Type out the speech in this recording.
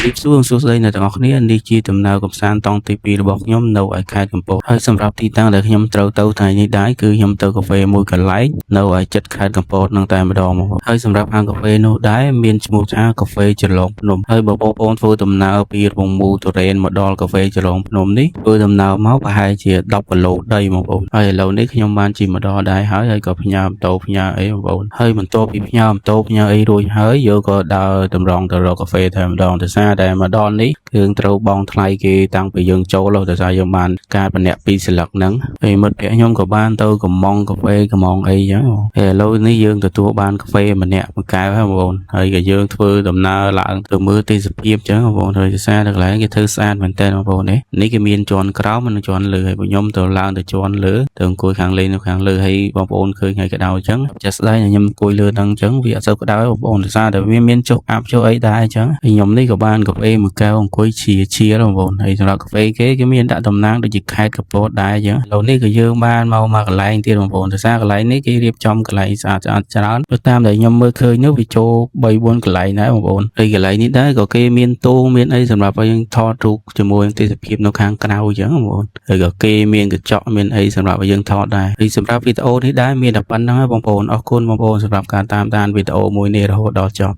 រាបសួរសួស្តីអ្នកទាំងអស់គ្នានេះជាដំណើរកម្សាន្តតង់ទី2របស់ខ្ញុំនៅឯខេត្តកំពតហើយសម្រាប់ទីតាំងដែលខ្ញុំត្រូវទៅថ្ងៃនេះដែរគឺខ្ញុំទៅកាហ្វេមួយកន្លែងនៅឯចិត្តខេត្តកំពតនឹងតែម្ដងមកហើយសម្រាប់ហាងកាហ្វេនោះដែរមានឈ្មោះថាកាហ្វេជ្រលងភ្នំហើយបើបងប្អូនធ្វើដំណើរពីរង្វង់មូលទុរេនមកដល់កាហ្វេជ្រលងភ្នំនេះធ្វើដំណើរមកប្រហែលជា10គីឡូដីបងប្អូនហើយឥឡូវនេះខ្ញុំបានជិះមកដល់ដែរហើយហើយក៏ផ្ញើម៉ូតូផ្ញើអីបងប្អូនហើយបន្ទាប់ពីផ្ញើម៉ូតូផ្ញើអីរួចហើយយើងក៏ដើរតម្រង់ទៅរកកាហ្វេតែម្ដងដោយសារតែមកដល់នេះគឺត្រូវបង់ថ្លៃគេតាំងពីយើងចូលដោយសារយើងបានការម្នាក់ពីរស្លឹកហ្នឹងហើយមិត្តភក្តិខ្ញុំក៏បានទៅកំងកាហ្វេកំងអីចឹងហើយឥឡូវនេះយើងទទួលបានកាហ្វេម្នាក់មួយកែវហើយបងប្អូនហើយក៏យើងធ្វើដំណើរឡើងទៅមើលទេសភាពចឹងបងប្អូនហើយដោយសារតែកន្លែងគេធ្វើស្អាតមែនតើបងប្អូននេះនេះគេមានជាន់ក្រោមនិងជាន់លើហើយខ្ញុំទៅឡើងទៅជាន់លើទៅអង្គុយខាងលេងនៅខាងលើហើយបងប្អូនឃើញថ្ងៃក្តៅចឹងចាស់ស្ដែងខ្ញុំអង្គុយលើហ្នឹងចឹងវាអត់សូវក្តៅបងប្អូនដោយសារតែវាមានចុះអាប់ចុះអីដែរចឹងហើយខ្ញុំនេះក៏បានកាហ្វេមួយកែវអង្គុយជាជាបងប្អូនហើយសម្រាប់កាហ្វេគេគេមានដាក់តំណាងដូចជាខេត្តកពតដែរចឹងឥឡូវនេះក៏យើងបានមកមកកន្លែងទៀតបងប្អូនដោយសារកន្លែងនេះគេរៀបចំកន្លែងស្អាតស្អាតច្រើនទៅតាមដែលខ្ញុំមើលឃើញនោះវាចូល3 4កន្លែងដែរបងប្អូនហើយកន្លែងនេះដែរក៏គេមានទូមានអីសម្រាប់ឲ្យយើងថតរូបជាមួយនឹងទេសភាពនៅខាងក្រៅចឹងបងប្អូនហើយក៏គេមានកញ្ចក់មានអីសម្រាប់ឲ្យយើងថតដែរហើយសម្រាប់វីដេអូនេះដែរមានតែប៉ុណ្្នឹងហើយបងប្អូនអរគុណបងប្អូនសម្រាប់ការតាមដានវីដេអូមួយនេះរហូតដល់ចប់។